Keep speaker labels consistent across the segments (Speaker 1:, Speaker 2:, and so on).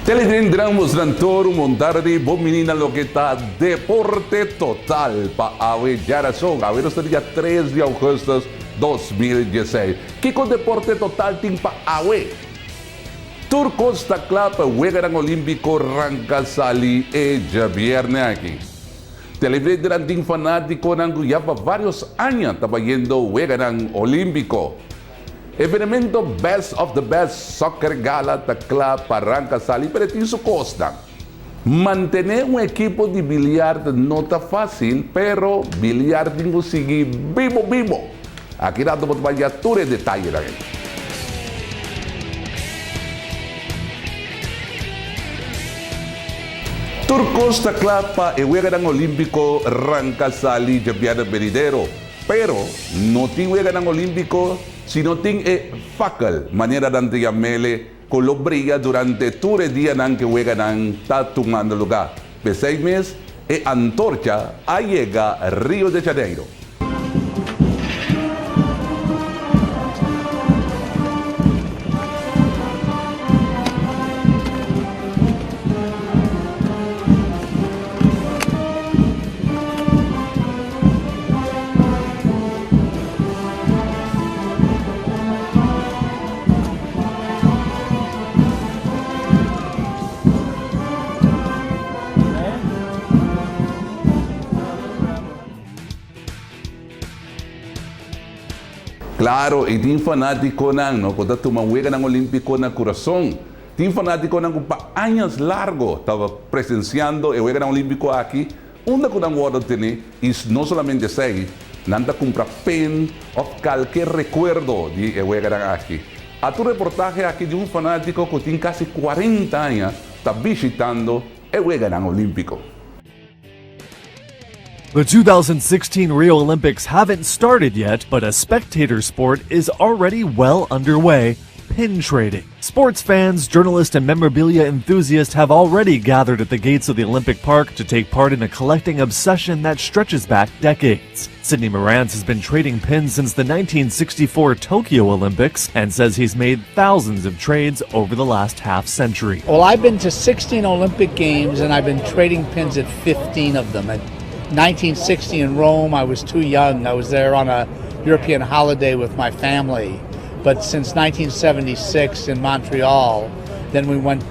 Speaker 1: Televidente mustra tur bon tardi, bon bini na loke ta Deporte Total pa awe djarason. Awe nos ta dia 3 di augustus 2016. Kiko Deporte Total tin pa awe? Tur kos ta kla pa Weganan Olímpiko ranka sali e djabièrnè aki. Televidentenan tin fanátikonan ku ya pa vários aña ta bayendo Weganan Olímpiko. Evenemento Best of the Best Soccer Gala ta kla pa ranka sali pero e tin su kosnan. Mantené un ekipo di biliard no ta fásil pero biliard tin ku sigui bibo bibo. Aki rato bo ta bay tur e detayenan ei. Tur kos ta kla pa e Weganan Olímpiko ranka sali djabièrnè benidero. Pero no tin Weganan Olímpiko si no tin e fakkel, manera nan ta yam'ele, ku lo bria durante tur e dianan ku e weganan ta tumando lugá. P'esei mes e antorcha a yega Rio de Janeiro. Claro, y tin fanaticonan, no, cu ta tuma Weganan Olimpico na curason. Tin fanaticonan cu pa añas largo taba presenciando e Weganan Olimpico aki, unda cu nan wordo tene, y no solamente esey, nan ta cumpra pen of calke recuerdo di e weganan aki. A tur reportahe aki di un fanatico cu tin casi cuarenta aña ta bishitando e Weganan Olimpico.
Speaker 2: The 2016 Rio Olympics haven't started yet, but a spectator sport is already well underway pin trading. Sports fans, journalists, and memorabilia enthusiasts have already gathered at the gates of the Olympic Park to take part in a collecting obsession that stretches back decades. Sidney Morantz has been trading pins since the 1964 Tokyo Olympics and says he's made thousands of trades over the last half century.
Speaker 3: Well, I've been to 16 Olympic Games and I've been trading pins at 15 of them. At 1960 in Rome, I was too young. I was there on a European holiday with my family. But since 1976 in Montreal, then we went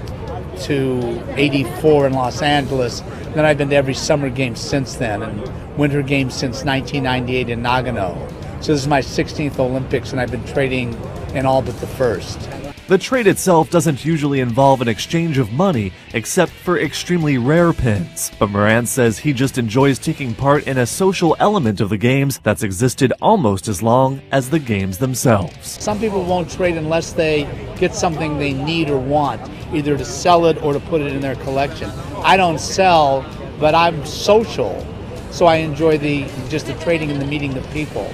Speaker 3: to 84 in Los Angeles. Then I've been to every summer game since then and winter games since 1998 in Nagano. So this is my 16th Olympics and I've been trading in all but the first.
Speaker 2: The trade itself doesn't usually involve an exchange of money except for extremely rare pins. But Moran says he just enjoys taking part in a social element of the games that's existed almost as long as the games themselves.
Speaker 3: Some people won't trade unless they get something they need or want, either to sell it or to put it in their collection. I don't sell, but I'm social, so I enjoy the just the trading and the meeting of people.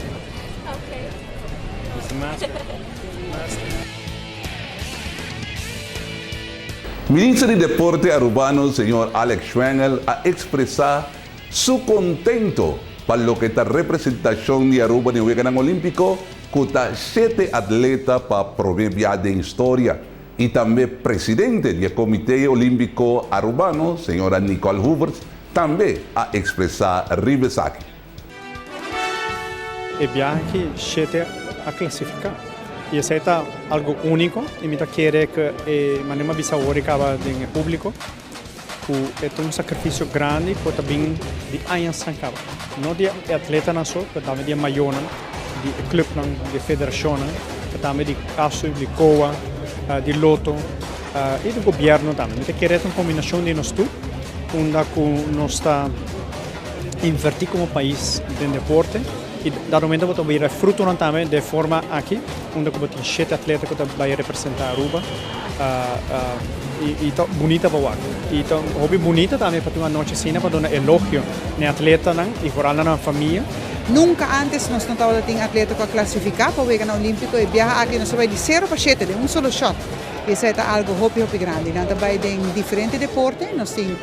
Speaker 1: Minister di Deporte Arubano señor Alex Schwengle a expresa su contento pa loke ta representacion di Aruba den Weganan Olimpico cu ta shete atleta pa prome bia den historia y tambe presidente di e Comite Olimpico Arubano señora Nicole Hoevertsz tambe a expresa riba esaki.
Speaker 4: E biaha aki shete a clasifica y esey ta algo unico y mi ta kere cu e manera mi a bisa awor y caba den e publico cu e ta un sacrificio grandi cu ta bin di añasnan caba. No di e atletanan so pero tambe di e mayornan, di e clubnan, di e federacionnan, pero tambe di ASU, di COA, di Lotto y di gobierno tambe. Mi ta kere e ta un combinacion di nos tur unda cu nos ta. Invertí komo pais den deporte i dado momento bo ta mira e frutonan tambe den e forma aki unda ku bo tin shete atleta ku ta bai representá Aruba i ta bunita pa wak i ta hopi bunita tambe pa tin un anochi asina pa duna elogio na e atletanan i foral na nan famia.
Speaker 5: Nunka antes nos no tabata tin atleta ku a klasifiká pa Weganan Olímpiko. E biaha aki nos a bai di sero pa shete den un solo shòt. I esei ta algu hopi hopi grandi. Nan ta bai den diferente deporte. Nos tin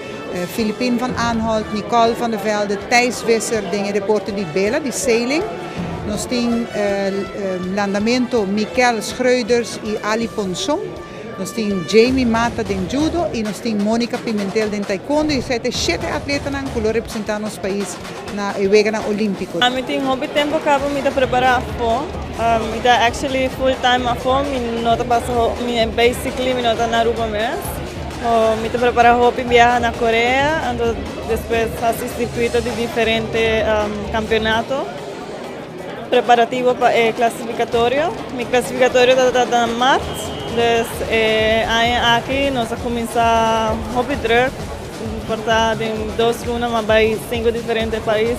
Speaker 5: Philippine van Aanholt, Nicole van de Velde, Thijs Visser den e deporte di bela, di sailing. Nos tin landamento Mikel Schreuders y Ali Ponson. Nos tin Jamie Mata den judo y nos tin Monica Pimentel den taekwondo y esey ta e shete atletanan cu lo representa nos pais na e Weganan Olimpico.
Speaker 6: Ami tin hopi tempo caba mi ta prepara afo. Mi ta actually full time afo, mi no ta pasa hopi, mi basically mi no ta na Aruba mes. Mi ta prepara hopi biaha na Korea, anto despues haci circuito di diferente campeonato preparativo pa e clasificatorio. Mi clasificatorio ta na maart, dus e aña aki nos a cuminsa hopi druk. Por ta den dos luna m'a bai sinku diferente pais,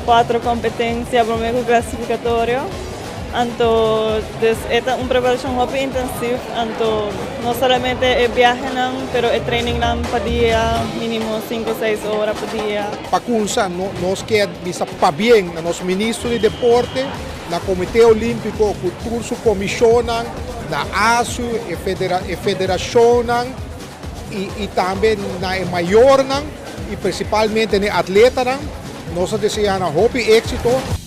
Speaker 6: kuatro kompetensia promé ku klasifikatorio. Anto dus e ta un preparashon hopi intensiv, anto no solamente e biahenan pero e trainingnan pa dia minimo sinku seis ora pa dia.
Speaker 7: Pa kunsa nos ke bisa pabien na nos Ministro di Deporte, na Komité Olímpiko ku tur su komishonnan, na ASU, e federashonnan, i tambe na e mayornan i prinsipalmente na e atletanan. Nos ta desea nan hopi éksito.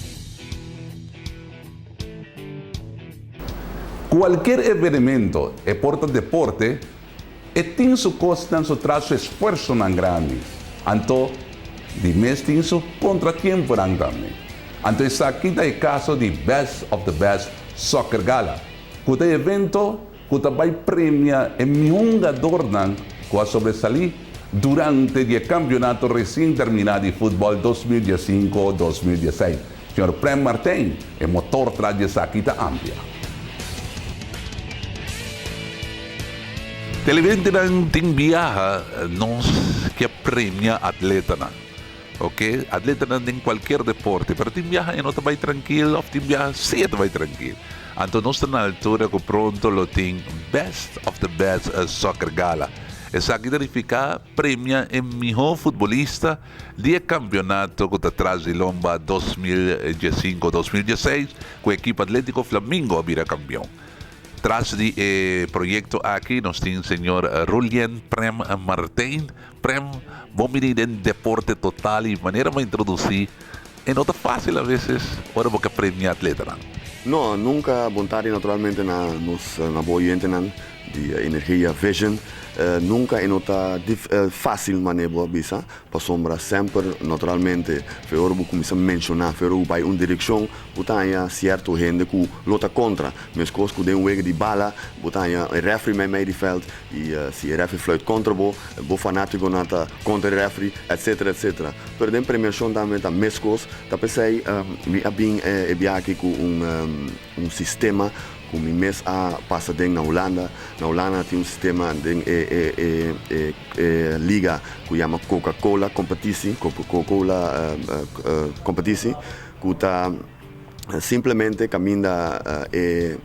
Speaker 1: Kualkier evenemento, e por ta deporte, e tin su kosnan, su tras, su esfuersonan grandi. Anto, di mes tin su kontratiemponan tambe. Anto esaki ta e kaso di Best of the Best Soccer Gala, ku ta e evento ku ta bai premia e mihó hungadornan ku a sobresalí durante di e kampionato resien terminá di futbòl 2015, 2016. Señor Prem Martijn, e motor tras di esaki ta amplia. Televidentenan tin biaha nos ke premia atletanan, oke, atletanan den kualkier deporte, pero tin biaha e no ta bai trankil òf tin biaha si e ta bai trankil. Anto nos ta na altura ku pronto lo tin Best of the Best Soccer Gala. Esaki ta nifiká premia e mihó futbolista di e kampionato ku ta tras di lomba 2015, 2016 ku ekipo Atlético Flamingo a bira kampion. Tras di e proyekto aki nos tin señor Rulien Prem Martijn. Prem, bon bini den Deporte Total i manera bo a introdusí E no ta fácil a veces ora bo ke premia atletanan.
Speaker 8: No, nunca. Bon tardi naturalmente na nos na bo oyentenan di Energia Vision. Nunca e no ta fácil manera bo a bisa, pasobra semper naturalmente fe ora bo cuminsa menciona, fe ora bo bay un direccion, bo ta haña cierto hende cu lo ta contra. Mescos cu den un wega di bala, bo ta haña e referee mei mei di veld y si e referee fluit contra bo, bo fanaticonan ta contra e referee, etcetera, etcetera. Pero den premiacion tambe ta mescos. Ta p'esey mi a bin e biaha aki cu un sistema cu mi mes a pasa den na Hulanda. Na Hulanda tin un sistema den e e liga cu yama Coca Cola Competitie, Coca Cola Competitie, cu ta simplemente caminda e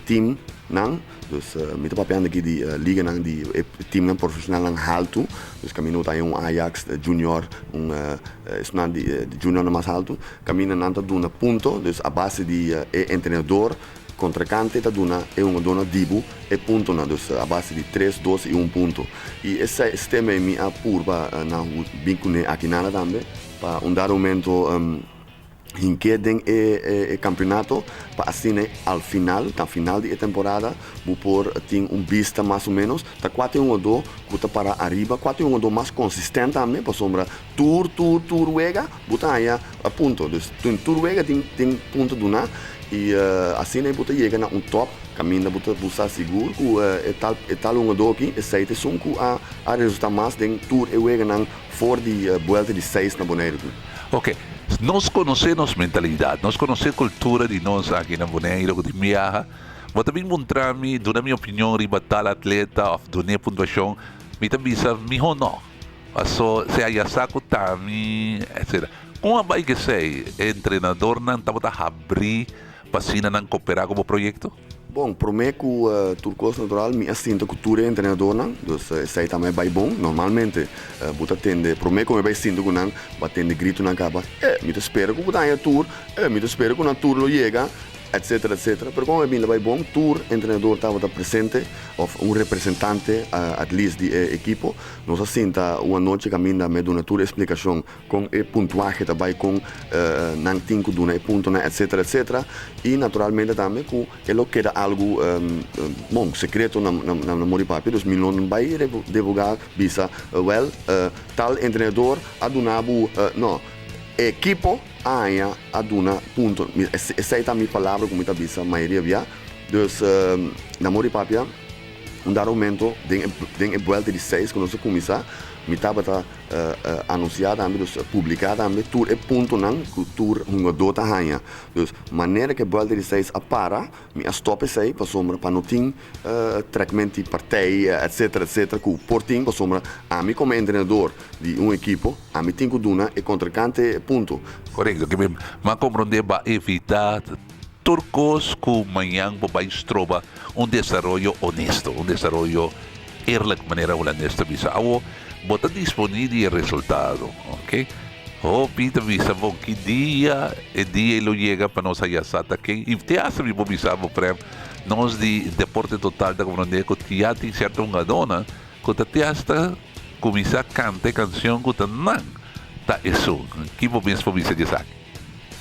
Speaker 8: teamnan. Dus mi ta papiando aki di liganan di e teamnan profesionalnan haltu. Dus kaminda bo ta haña un Ajax junior, un esnan di juniornan mas haltu. Kaminda nan ta duna punto, dus a base di e entrenador kontrinkante ta duna e hungadornan di bo e puntonan. Dus a base di tres, dos i un punto. I e sistema ei mi a purba na bin kuné aki nada tambe pa un dado momento. Hink'é den e kampionato pa asina al final, na final di e temporada, bo por tin un bista mas o ménos ta kua ta e hungadó ku ta para ariba, kua ta e hungadó mas konsistent tambe, pasobra tur tur tur wega bo ta haña punto. Dus den tur wega tin tin punto duná i asina bo ta yega na un tòp kaminda bo ta bo sa sigur ku e tal e tal hungadó aki esei ta esun ku a a resultá mas den tur e weganan for di buelta di seis na Boneiru.
Speaker 1: Ok, nos konosé nos mentalidat, nos konosé kultura di nos aki na Boneiru ku tin biaha. Bo ta bin puntra mi, duna mi opinion riba tal atleta òf dun'é puntuashon, mi ta bisa mihó no. Paso sea ya sa ku ta mi, etcetera. Kon a bai ku esei? E entrenadornan tabata habrí pa asina nan koperá ku bo proyekto?
Speaker 8: Bon, promé ku tur kos natural mi a sinta ku tur e entrenadornan, dus esei tambe bai bon. Normalmente bo ta tende, promé ku mi bai sinta ku nan, bo a tende gritonan kaba, E, mi ta spera ku bo ta haña tur, e, mi ta spera ku nan tur lo yega. Etc etc pero kon e bin lo bai bon tur entrenador tabata presente of un representante at least di e ekipo. Nos a sinta un anochi kaminda mi a duna tur e splikashon kon e puntuahe ta bai kon nan tin ku duna e puntonan etc etc i naturalmente tambe ku e lo keda algu bon sekreto na na mori papia dus mi lo no bai divulga bisa wèl tal entrenador a duna bo no e ekipo a haña a duna punto esei ta mi palabra ku mi ta bisa mayoria bia dus na mori papia. Un dado momento den e den e buelta di seis ku nos a kuminsá, mi tabata anunsiá tambe, dus publiká tambe tur e puntonan ku tur hungadó ta haña. Dus manera ku e buelta di seis a para, mi a stòp esei pasobra pa no tin trekment di partij etsetera etsetera ku por tin pasobra ami komo entrenador di un ekipo ami tin ku duna e kontrinkante punto.
Speaker 1: Korekto, ke mi a komprondé bo a evitá Tur kos ku mañan bo bai stroba un desaroyo honesto, un desaroyo eerlijk manera hulandes ta bisa. Awo bo ta disponí di e resultado, ok. Hopi ta bisa bo ki dia e dia ei lo yega pa nos haya sa ta ken i te hasta mi por bisa bo Prem, nos di Deporte Total ta komprondé ku ya tin sierto hungadónan ku ta te hasta kuminsá kanta e kanshon ku ta nan ta esun. Ki bo mes por bisa di esaki?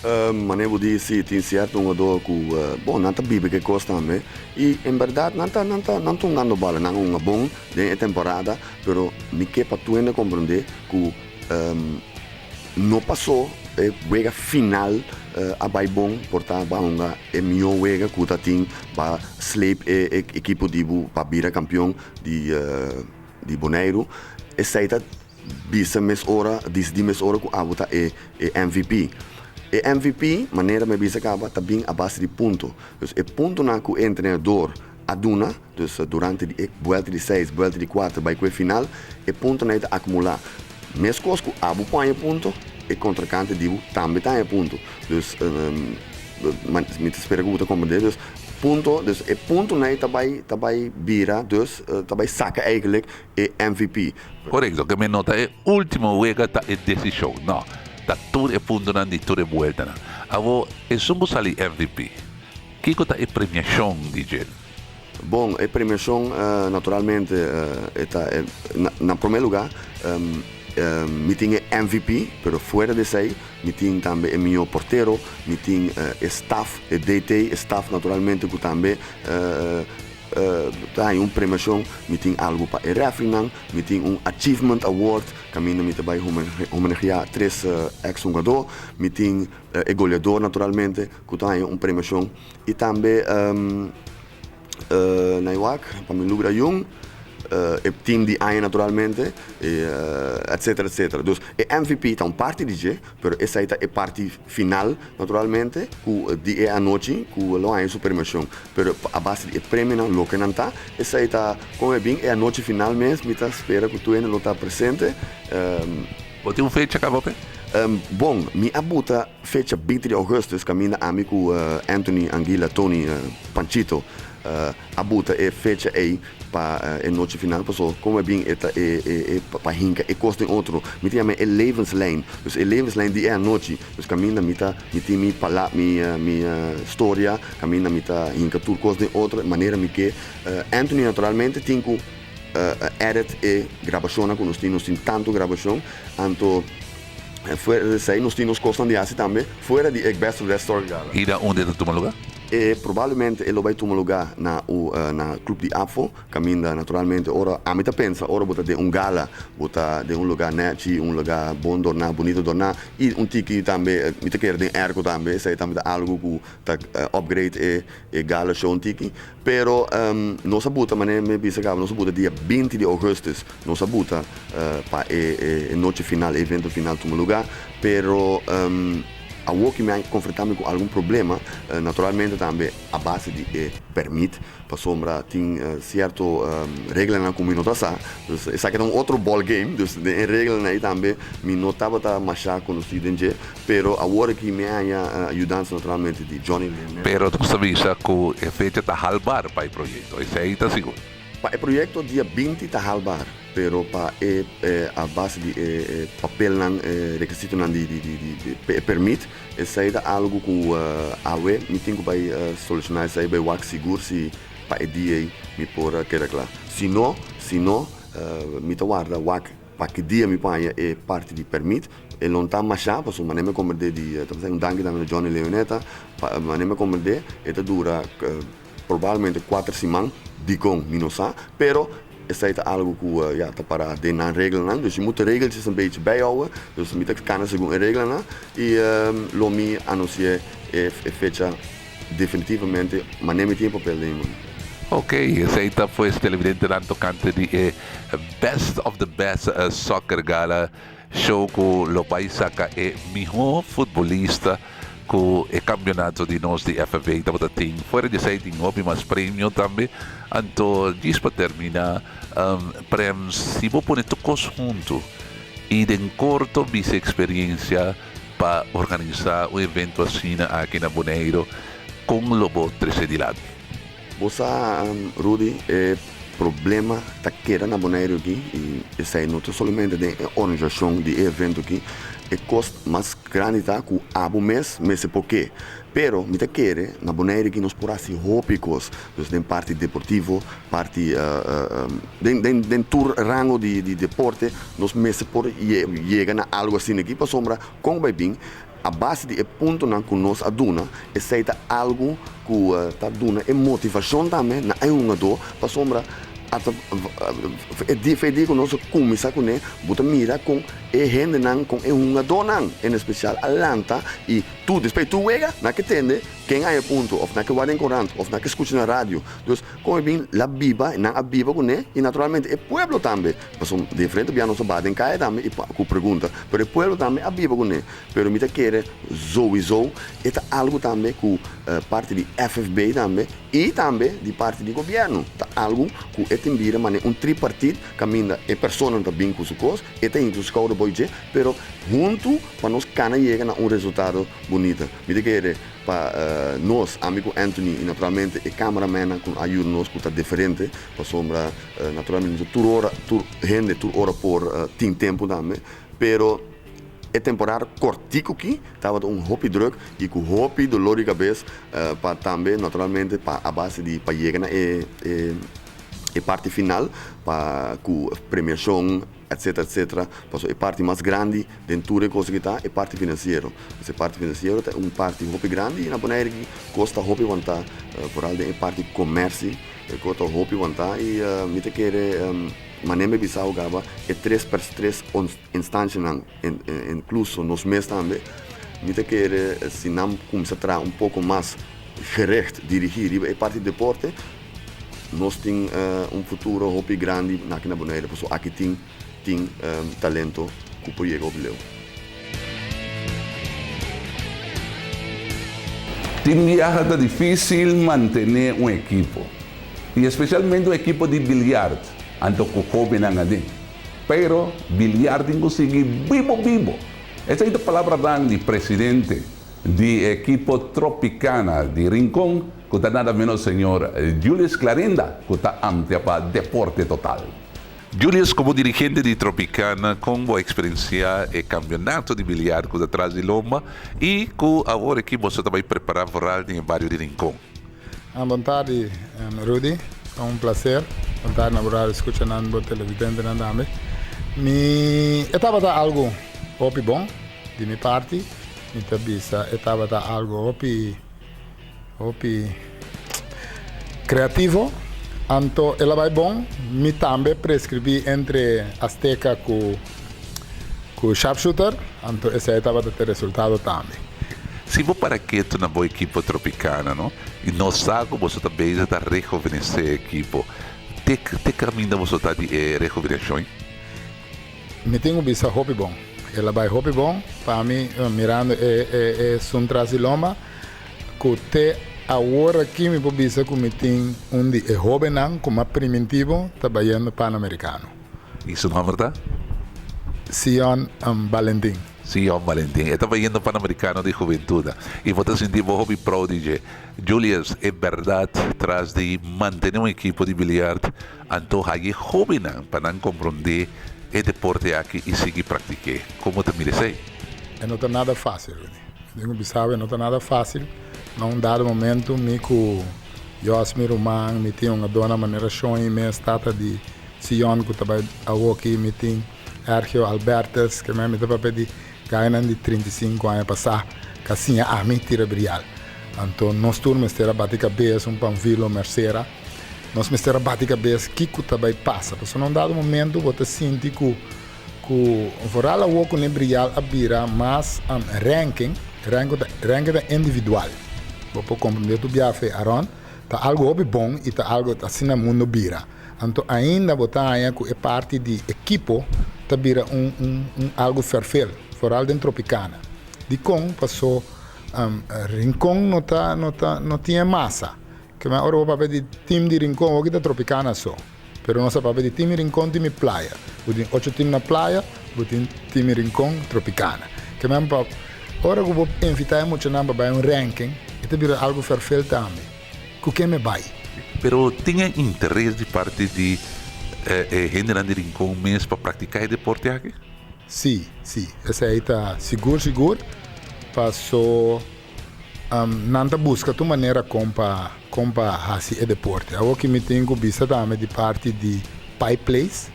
Speaker 8: Manera bo di si tin sierto hungador ku bon nan ta biba ke kos tambe i en bèrdat nan ta nan ta nan ta hungando bala nan a hunga bon den e temporada pero mi ke pa tur hende komprondé ku no pasó e wega final a bai bon por ta bo a hunga e mihó wega ku ta tin pa sleep e ekipo di bo pa bira kampion di di Boneiru esei ta Bisa mes ora, disidí mes ora ku abo ta e e MVP. E MVP, manera mi a bisa kaba, ta bin a base di punto. Dus e puntonan ku e entrenador a duna, dus durante di e buelta di seis, buelta di kuater bai ku e final, e puntonan ei ta akumulá. Meskos ku abo por haña punto, e kontrinkante di bo tambe ta haña punto. Dus mi ta spera ku bo ta komprendé. Dus punto, dus e puntonan ei ta bai ta bai bira, dus ta bai saka eigentlik e MVP.
Speaker 1: Korekto, ke men no ta e ultimo wega ta e desishon, no, ta tur e puntonan di tur e bueltanan. Awor, esun ku sali MVP, kiko ta e premiashon di dje?
Speaker 8: Bon, e premiashon naturalmente e ta na prome luga mi tin e MVP, pero fuera di esei mi tin tambe e mihó portero, mi tin e staf, e DT, e staf naturalmente ku tambe Ta haña un premiacion, mi tin algo pa e refrinan, mi tin un achievement award caminda mi ta bay homenagea tres ex hungador, mi tin e goleador naturalmente cu ta haña un premiacion y tambe na e wak pa mi lubida ayun e team di aña naturalmente etcetera etcetera. Dus e MVP ta un parti di dje pero esey ta e parti final naturalmente cu di e anochi cu lo haña su premiacion. Pero a base di e premionan loke nan ta, esei ta kon e bin e anochi final mes, mi ta spera ku tur hende lo ta presente.
Speaker 1: Bo tin un fecha kaba p'e?
Speaker 8: Bon, mi a buta fecha binti di augustus kaminda ami ku Anthony Anguila, Tony Panchito, a buta e fecha ei pa e nochi final paso como e bin e ta e e pa hinca e cos den otro mi ta yama e levenslijn dus e levenslijn di e anochi dus caminda mi ta mi tin mi pala mi mi storia caminda mi ta hinca tur cos den otro e manera mi ke Anthony naturalmente tin cu edit e grabacionnan cu nos tin nos tin tanto grabacion anto fuera di esey nos tin nos cosnan di haci tambe fuera di e Best of the Rest Story Gala.
Speaker 1: Y na unda e ta tuma lugar?
Speaker 8: E probablemente e lo bai tuma lugá na u na Club di Apfo, kaminda naturalmente ora ami ta pensa ora bo ta den un gala bo ta den un lugá nèchi, un lugá bon dorná, bunito dorná i un tiki tambe mi ta kere den airco tambe, esei tambe ta algu ku ta upgrade e e gala show un tiki. Pero nos a buta manera mi a bisa kaba nos a buta dia binti di ougùstus nos a buta pa e e nochi final, e evento final tuma lugá, pero. Awor ki mi a konfrontá mi ku algun problema, naturalmente tambe a base di e pèrmit, pasobra tin sierto reglanan ku mi no ta sa. Dus esaki ta un otro ball game, dus den e reglanan ei tambe mi no tabata mashá konosí den dje, pero awor aki mi a haña ayudansa naturalmente di Johnny Lim.
Speaker 1: Pero nos ta bisa ku e fecha ta halbar pa e proyekto, esei ta sigur.
Speaker 8: Pa e proyekto dia 20 ta haalbaar, pero pa e a base di e papelnan, e rekisitonan di di di di e permit, esei ta algu ku awe mi tin ku bai solushoná esei, bai wak sigur si pa e dia ei mi por keda kla. Si no, si no, mi ta warda wak pa ki dia mi por haña e parti di permit. E lo ta mashá pasobra manera mi a komprendé di, ta bisa un danki tambe na Johnny Leoneta, pa manera mi a komprendé e ta dura Probablemente kuater siman, dikon mi no sa, pero esei ta algu ku ya ta para den nan reglanan, dus je moet de regeltjes een beetje bijhouden, dus mi ta kana segun e reglanan i lo mi anunsi'é e fecha definitivamente manera mi tin e papel den mi man.
Speaker 1: Ok, esei ta pues televidentenan tokante di e Best of the Best Soccer Gala show ku lo bai saka e mihó futbolista ku e kampionato di nos di FFA tabata tin. Fuera di esei tin hopi mas premio tambe. Anto djis pa termina, Prem, si bo pone tur kos huntu i den korto bisa eksperiencia pa organisa un evento asina aki na Boneiru, kon lo bo trese dilanti?
Speaker 8: Bo sa, Rudy, e problema ta keda na Boneiru aki i esei no ta solamente den e organisashon di e evento aki. E kos mas grandi ta ku abo mes mester por ke. Pero mi ta kere na Boneiru aki nos por hasi hopi kos. Dus den parti deportivo, parti den den den tur rango di di deporte nos mester por yega na algu asina aki pasobra kon bai bin A base di e puntonan ku nos a duna, esei ta algu ku ta duna e motivashon tambe na e hungadó, pasobra ata e dia fe dia ku nos a kuminsá kuné, bo ta mira kon e hendenan, kon e hungadónan en espesial a lanta i tur despues di tur wega nan ke tende ken a haña punto òf nan ke wak den korant òf nan ke skucha na radio. Dus kon e bin la biba, nan a biba kuné i naturalmente e pueblo tambe. Pasobra diferente bia nos a baha den kaya tambe i ku pregunta, pero e pueblo tambe a biba kuné. Pero mi ta kere zowizo e ta algu tambe ku parti di FFB tambe i tambe di parti di gobièrnu. Ta algu ku e tin bira manera un tripartit kaminda e personanan ta bin ku su kos, e ta hinka su skouder bou dje, pero huntu pa nos kana yega na un resultado bunita. Mi ta kere pa nos, ami ku Anthony i naturalmente e kameramennan ku a yuda nos ku ta diferente pasobra Naturalmente no ta tur ora, tur hende tur ora por tin tempu tambe, pero e temporada kortiku aki tabata un hopi druk i ku hopi dolor di kabes pa tambe naturalmente pa a base di pa yega na e e parti final pa ku premiashon etcetera etcetera pasobra e parti mas grandi den tur e kos aki ta e parti finansiero. E parti finansiero ta un parti hopi grandi i na Bonaire aki kosta hopi wantá foral den e parti komersi. E kos ta hopi wantá i mi ta kere manera mi bisa awo gaba e tres pers tres instancianan incluso nos mes tambe mi ta kere si nan cuminsa traha un poco mas gericht dirigi riba e parti deporte nos tin un futuro hopi grandi aki na Bonaire pasobra aki tin tin talento cu por yega hopi leu.
Speaker 1: Tin biaha ta difísil mantené un ekipo, i espesialmente un ekipo di biliard, anto ku hóbennan aden. Pero, biliard tin ku sigui bibo bibo. Esei ta palabranan di presidente di ekipo Tropicana di Rincon, ku ta nada ménos señor Julius Clarinda, ku ta amplia pa Deporte Total. Julius, komo dirigente di Tropicana, kon bo a eksperensiá e kampionato di biliar ku ta tras di lomba i ku awor aki boso ta bai prepará vooral den e bario di Rincon?
Speaker 9: Bon tardi, Rudy. Ta un placer. Bon tardi na bo radio scuchanan, bo televidentenan tambe. Mi e tabata algo hopi bon di mi parti. Mi ta bisa e tabata algo hopi. Hopi creativo. Anto el a bay bon. Mi tambe prescribi entre Azteca cu cu Sharpshooter. Anto esey tabata te resultado tambe.
Speaker 1: Si bo para ketu na bo ekipo Tropicana no y nos sa cu boso ta bezig ta rejuvenece e ekipo. Te te caminda boso ta di e rejuvenacion?
Speaker 9: Mi tin cu bisa hopi bon. El a bay hopi bon pa mi mirando e e esun tras di lomba. Ku te awor aki mi por bisa ku mi tin un di e hóbennan ku mas primintivo ta bayendo Panamerikano.
Speaker 1: I su nòmber ta?
Speaker 9: Sion Balentin.
Speaker 1: Sí, Jon Valentin. E ta bayendo Panamericano di Hubentud. I bo ta sinti bo hopi proud di dje. Julius, e bèrdat tras di mantené un ekipo di biliard anto haña e hóbennan pa nan komprondé e deporte aki i sigui praktik'é. Kon bo ta mira esei?
Speaker 9: E no ta nada fásil, Rudy. Mi tin ku bisa bo e no ta nada fásil. Na un dado momento mi ku Jos, mi ruman, mi tin un adornan manera Shon i mes tata di Sion ku ta bai awoki, mi tin Ergio Albertus, ke mi ta papia di gainan di 35 aña pasá ku a siña ami tira brial. Anto nos tur mester a bati kabes, un Panfilo Mercera, nos mester a bati kabes kiko ta bai pasa. Pasobra na un dado momento bo ta sinti ku ku vooral awor ku ne brial a bira mas ranking, ranking ta ranking ta individual. Bo por komprende tur biaha fe Aron, ta algu hopi bon i ta algu asina mundo bira. Anto ainda bo ta haña ku e parti di ekipo ta bira un un un algu fervel, vooral den Tropicana. Dikon? Paso Rincon no ta no ta no tin e masa. Ke men ora bo papia di team di Rincon hoki ta Tropicana so. Pero nos a papia di team Rincon team Playa. Bo tin ocho team na Playa, bo tin team Rincon, Tropicana. Ke men pa ora ku bo invita e muchanan pa bai un ranking e ta bira algu fervel tambe. Ku ken me bai?
Speaker 1: Pero tin e interes di parti di e hendenan di Rincon mes pa praktiká e deporte aki?
Speaker 9: Sí, sí, esei ta sigur sigur, paso nan ta buska tur manera kon pa kon pa hasi e deporte. Awor ki mi tin ku bisa tambe di parti di Pike Place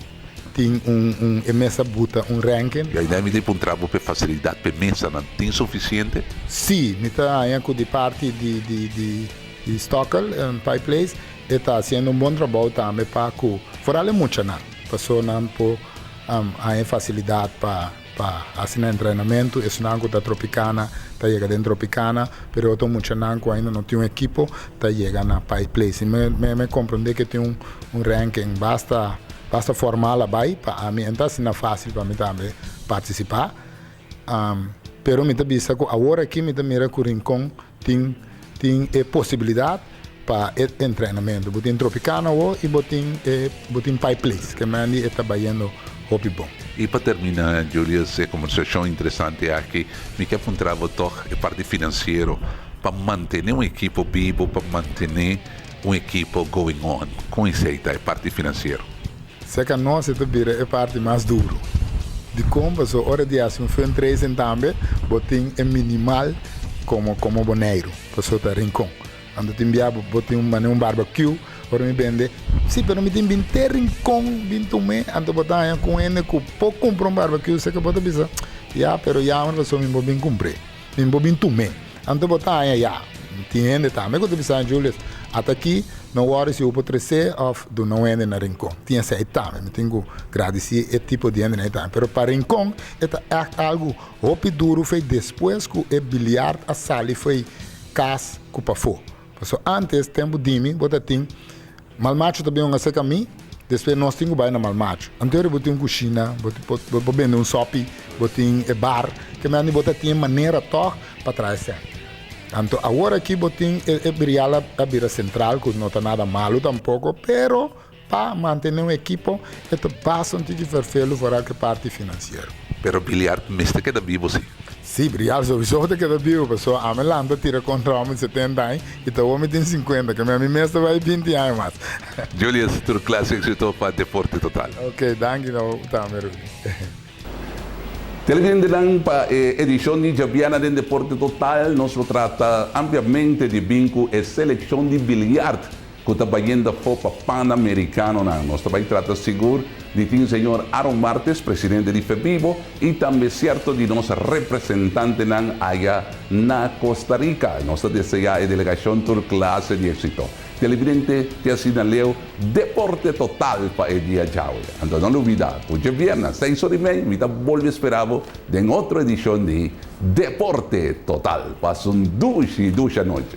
Speaker 9: tin un un e mesa buta un ranking.
Speaker 1: I ainda mi ta puntra bo p'e fasilidat p'e mesanan tin sufisiente?
Speaker 9: Sí, mi ta haña ku di parti di di di di Stokkel Pike Place e ta hasiendo un bon trabou tambe pa ku foral e muchanan paso nan por Haña facilidad pa pa haci nan entrenamento. Esunnan cu ta Tropicana ta yega den Tropicana, pero e otro muchanan cu ainda no tin un ekipo ta yega na Pike Place. Y mi mi mi comprende cu tin un un ranking basta basta formal a bay pa ami. En ta asina facil pa mi tambe participa. Pero mi ta bisa cu awor aki mi ta mira cu Rincon tin tin e posibilidad pa e entrenamento. Bo tin Tropicana awo y bo tin e bo tin Pike Place ke mandi e ta bayendo hopi bon.
Speaker 1: Y pa termina Julius e conversacion interesante aki mi ke puntra bo tog e parti financiero pa mantene un ekipo bibo pa mantene un ekipo going on con esey ta e parti financiero?
Speaker 9: Serka nos e ta bira e parti mas duru. Dikon? Pasobra ora di hasi un fundraising tambe bo tin e minimal komo komo Boneiru, pasobra ta Rincon. Anto tin bia bo tin un manera un barbecue ora mi bende, si pero mi tin binte Rincon bin tum'é, anto bo ta haña ku un hende ku por kumpra un barbecue seke bo ta bisa, ya pero yammer pasobra mi por bin kumpr'é, mi por bin tum'é. Anto bo ta haña ya. Tin hende tambe ku ta bisa, Julius, ata aki no wòri si bo por tres'é òf duna un hende na Rincon. Tin esei tambe. Mi tin ku gradisí e tipo di hendenan ei tambe. Pero pa Rincon e ta ègt algu hopi duru fei despues ku e biliard a sali fo'i kas ku pafó. Pasobra ántes, tempu di mi, bo ta tin Malmacho ta bin un aserka mi, despues nos tin ku bai na Malmacho. Anterior bo tin un kushina, bo bo por bende un sopi, bo tin e bar, ke mende bo ta tin e manera tòg pa traha esei. Anto awor aki bo tin e e birial a bira sentral ku no ta nada malu tampoko, pero pa mantene un ekipo e ta basta un tiki ferfelu foral ku e parti finansiero.
Speaker 1: Pero biliard mester keda bibo si.
Speaker 9: Sí, Brial sowieso ta keda bibu, pasobra ami lanta tira kontra homi di setenta aña i ta homi tin sinkuenta, ke mi ami mes ta bai binti aña mas.
Speaker 1: Julius, tur klas éksito pa Deporte Total.
Speaker 9: Ok, danki na bo tambe, Rudy.
Speaker 1: Televidentenan, pa e edishon di djabièrnè den Deporte Total nos lo trata ampliamente di bin ku e selekshon di biliard Ku ta bayendo afó pa Panamericanonan. Nos ta bay trata sigur di tin señor Aaron Martes, presidente di Febibo, y tambe cierto di nos representantenan aya na Costa Rica. Nos ta desea e delegacion tur clase di exito. Televidente, te asina leu Deporte Total pa e dia djawe. Anto no lubida cu djevierna seis ora y mei mi ta bolbe spera bo den otro edicion di Deporte Total. Pasa un dushi dushi anochi.